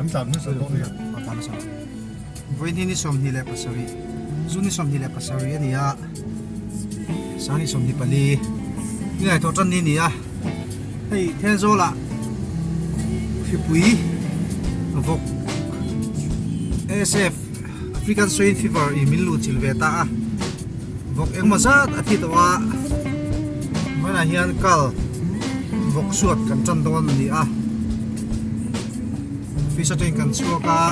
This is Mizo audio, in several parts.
Kan tlan hmasa dawn nia. A tlan hmasa. Vawiin ni 27, June ni 27 a ni a, Sang ni 24 ni ngaihtuah tan ni a ni a, hei Thenzawlah hripui vawk ASF African Swine Fever in min luhchilh ve ta a, vawk engemaw zat a thi tawh a, hmanah hian kal vawk suat kan tan dawn a ni a. Office atangin kan chhuak a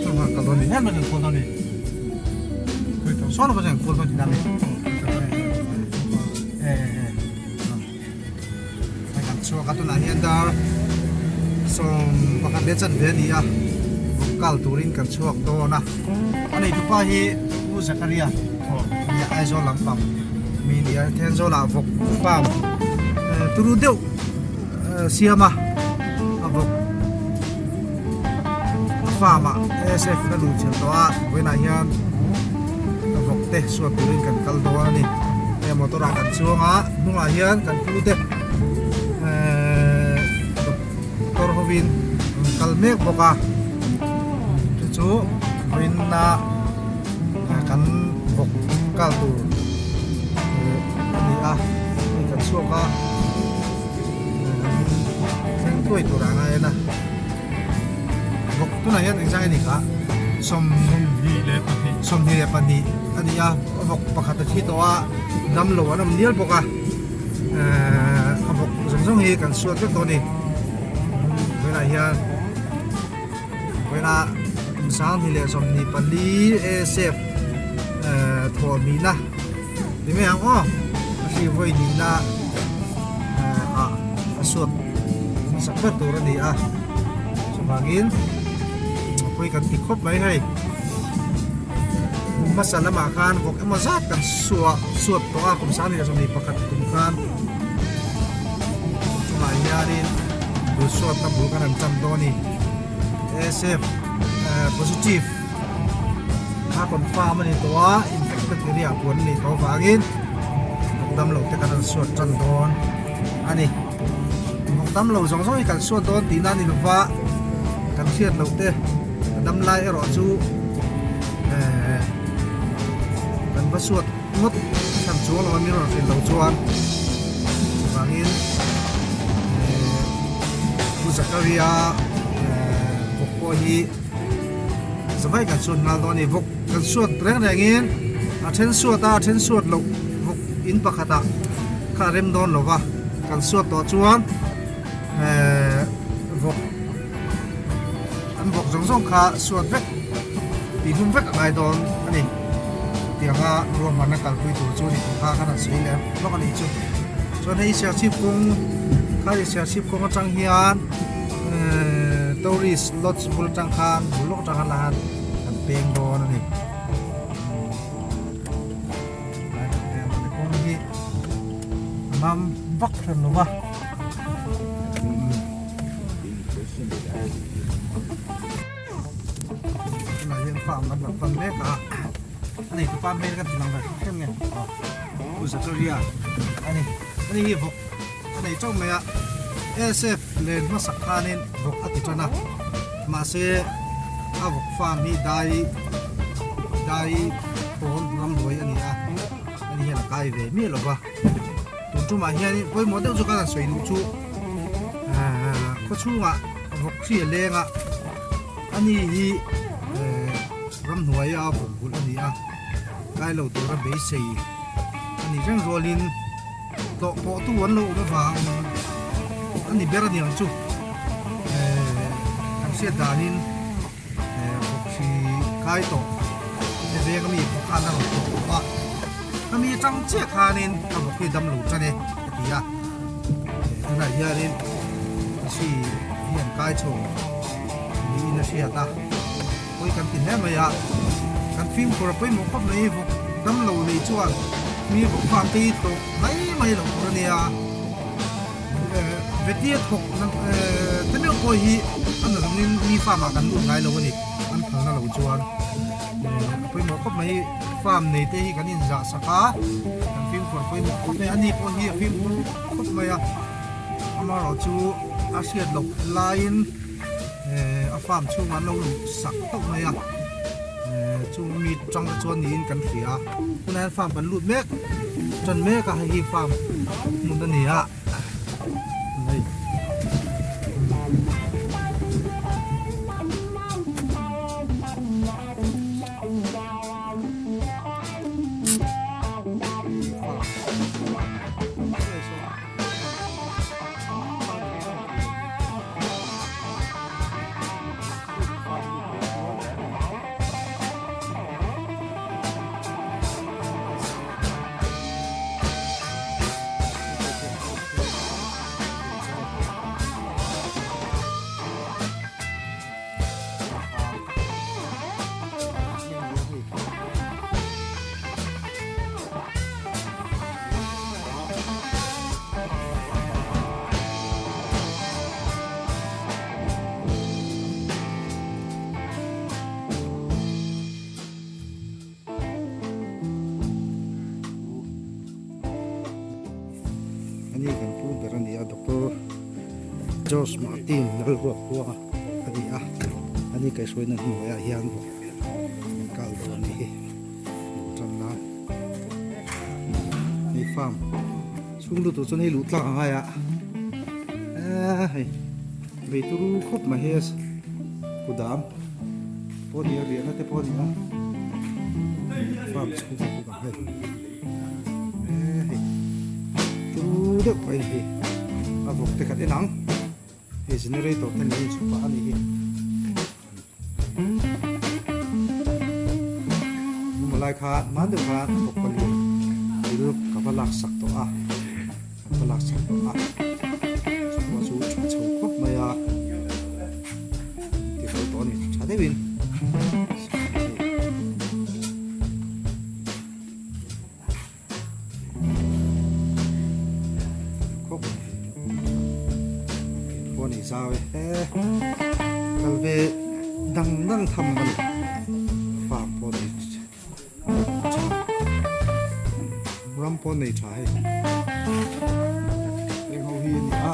chungah kal dawn a ni hian kan khawl dawn a ni sawn lamah chuan kan khawl dawn tihna a ni e kan chhuak a tunah hian dar 11 leh chanve a ni a kal turin kan chhuak dawn a a neitupa hi Pu Zakaria nia Aizawl lampang mi a ni a Thenzawlah vawk farm turu deuh siam a a vawk a farm ah ASF na luh chilh tawh a vawiinah hian a vawk te suat turin kan kal dawn a ni hei motor ah kan chuang a hnungah hian kan pu te ehh doctor hovin an kal mek bawk a chu chu vawiina kan vawk kal tur a ni a hei kan chhuak a. Thleng tuai tur ah ngai a vawk tunah hian engzang a ni kha 22 a ni a a vawk pakhat a thi tawh a damlo an awm nial bawk a ehh a vawk zawng zawng hi kan suat vek tawh a ni vawiinah hian vawiinah kum 2024 ASF ehh thawhhnihna. Ti mai ang aw, a hri vawi nihna ah a suat hmasak ber tur a ni a, chuvangin pawi kan ti khawp mai hei. Kum hmasa lamah khan vawk emaw zat kan suah suat tawh a, kum 2021 kum khan chungah hianin bul suatna bul kan han tan dawn a ni. ASF positive. A confirm a ni tawh a, infected area ah puan a nih tawh avangin vawk damlo te kan rawn suat tan dawn a ni. Vawk damlo zawng zawng hi kan suat dawn tihna a ni lova, kan hriat loh te a dam lai erawh chu ehh kan va suat ngawt hran chuang lo a min rawn hrilh loh chuan chuvangin ehh Pu Zakaria ehh vawk pawh hi. Zavai kan suat nghal dawn a ni. Vawk kan suat reng rengin a then suat a, a then suat loh vawk in pakhatah kha a rem dawn lo va, kan suat tawh chuan ehh vawk an vawk zawng zawng kha suat vek tihhlum vek a ngai dawn a ni. Chutianga ruahmanna kalpui tur chu ni tih kha kan han sawi leh lawk a nih chu. Chuan hei Serchhip kawng kha Serchhip kawng atang hian. Tourist lodge bul atang khan bul lawk atang khan lah khan kan peng dawn a ni lai kan peng dawn a ni kawng hi a mam vak hran lo va tunah hian farm an lo pan mek a a nei tupa hmel kan ti lang ve hrim nge Pu Zakaria a ni a ni hi vawk A nei teuh mai a, ASF len hmasak khanin vawk a ti tan a, mahse a vawk farm hi dai dai pawn ramhnuai a ni a, ani hian a kai ve miah lo va, tun tumah hianin pawimawh deuh chu kan han sawi duh chu ahh khawchhungah vawk hri a leng a, ani hi ehh ramhnuai a vawk bulh a ni a, kai lo tura beisei a nih reng rualin. Tlawh pawh tu an lo awm avang a ni ber aniang chu ehh kan hriat danin ehh vawkhri kai tawh te veng ami pawh khan a rawn tlawh tawh a khami atang chiah khanin a vawk hi dam lo tan e a ti a tunah hianin hri hi an kai chho niin a hriat a pawi kan ti hle mai a kan fimkhur a pawimawh khawp mai vawk dam lo nei chuan mi vawk farm te hi tlawh mai mai loh tur a nia vetia thawk te meuh pawh hi a na zawngin mi farm ah kan lut ngai lo a ni an phalna lo chuan a pawimawh khawp mai farm nei te hi kan inzah sak a kan fimkhur a pawimawh khawp mai a ni pawh hi a fimkhur khawp mai a amaherawhchu a hriat loh laiin. A farm chhungah an lo luh sak tawp mai a, chung mi tang te chuan niin kan hria a, tunah hian farm kan lut mek tan mek a, hei hi farm hmun a ni a. Ani kan pu ber a ni a Doctor George Martin Lalruatkhua a ni a ani kaihhruaina hnuaiah hian an kal dawn a nih hi hmuh tan nan hei farm chhung lutuk chuan hei luh tlak a ngai a eee hei vei turu khawp mai hei kudam pawh a ni a riahna te pawh a ni a farm chhung lutuk ang hei eee hei turu deuh mai hei a vawk te khat en ang hei generator te niin chhuk pah a ni hi. Hmawlai kha hman deuh khan bawk pali thil ka va lak sak tawh a ka va lak sak tawh a chu pawh chu tha chho khawp mai a ti fel tawh a ni tha deuhin. Khawp pawh a ni zau e he kal ve dang dang tham a ni farm pawh nei tha ram pawh nei tha hei heng ho hi a ni a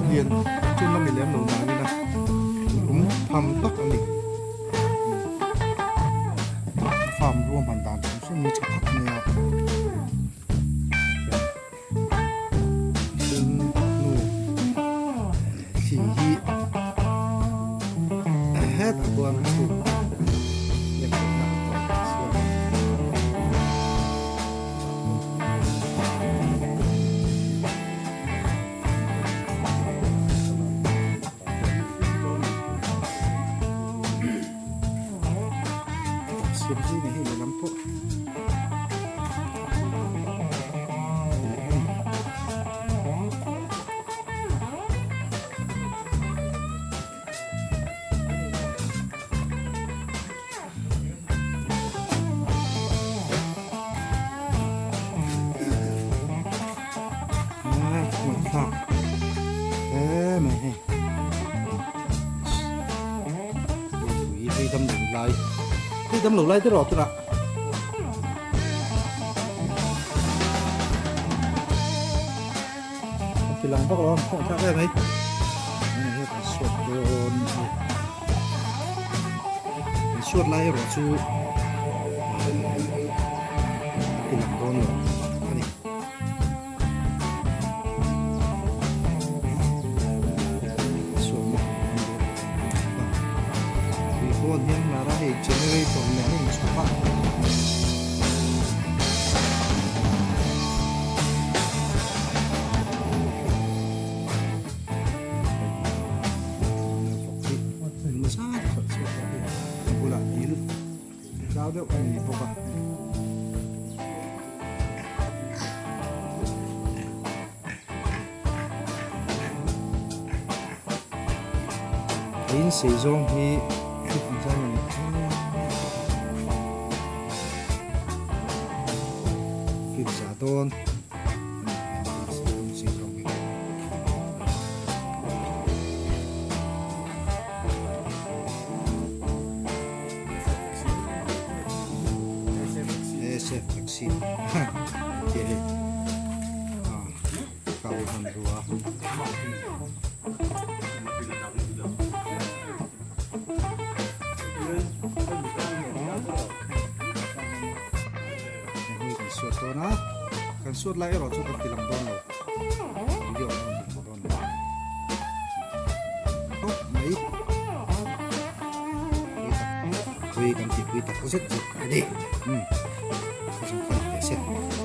lian chun a mi lem lo nangin a tum tham tak a ni. Farm ruahman dan hrim hrim hi tha tak mai a thing hnu thli hi hetah chuan chhun lek theihna a tawp a siam a. Siam zui nei hei lehlam pawh Ngaihthlak hle mai hei Ui hei dam lo lai hei dam lo lai te rawh tunah Kan ti lang vak lo a ngaihthlak em mai hei kan suat dawn a ni kan suat lai erawh chu kan ti lang dawn lo a ni. Tui pawh an hiam lar a hei generator nen a inchhawp a. A bulah dil zau deuh a ni bawk a. In sei zawng hi thil ang zai a ni fit za dawn sei zawng hi. SF taxi tih hei kal hmanrua. dawn a, kan suat lai erawh chu kan ti lang dawn lo, video ah kan ti lang dawn lo khawp mai. Pui tak pui kan tih pui tak zet zet a ni. Umm ka zawng kha ni teh se.